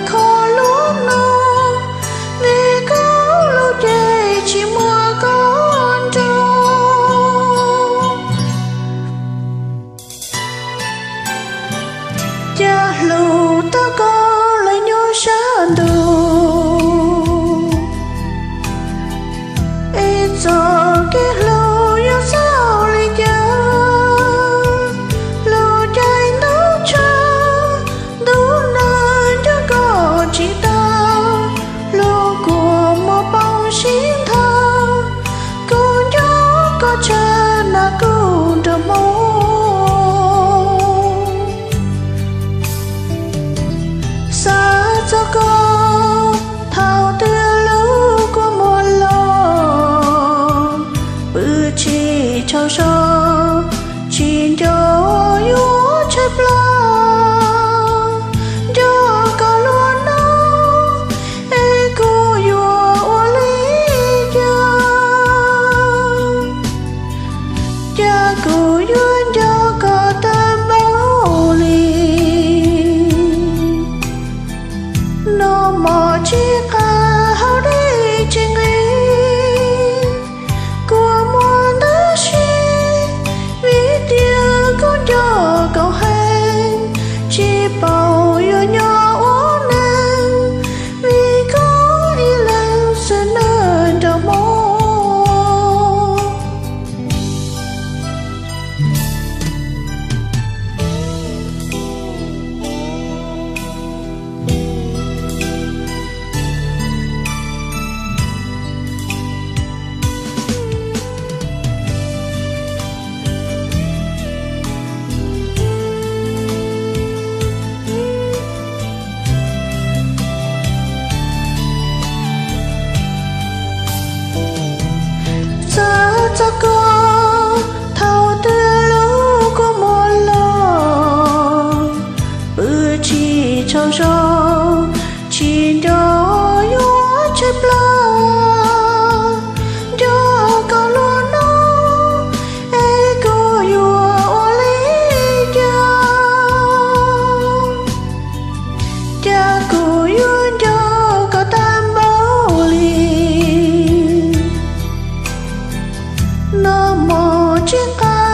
Kho lub no, vim koj lub cev tsis muaj koj nrog. Cas hlub tau koj lawm nyob sab ntuj, es txoj kev hlub yuav xaus li cas? Hlub caij ntuj tshaj, ntuj nag nco koj tsis tau, hlub kua muag poob sib nthab, kuv nco koj tshaj nas kuj nrog hmoo. Xav txog koj thaum twg lub kua muag los, pw tsis tsaug zog, tsis nco yuav tshaib plab. Nco koj luaj no, es kuv yuav ua li cas? Cas kuv yuav nco koj tag npaum li? Noj mov tsis qab, haus dej tsis nqig, kua muag ntawd si, vim tias kuv nco koj heev, tsis paub yuav nyob ua neej, vim koj ib leeg xwb nawb nraug hmoob. Xav txog koj thaum twg lub kua muag los, pw tsis tsaug zog, tsis nco yuav tshaib plab. Nco koj luaj no, es kuv yuav ua li cas? Cas kuv yuav nco koj tag npaum li? Noj mov tsis qab,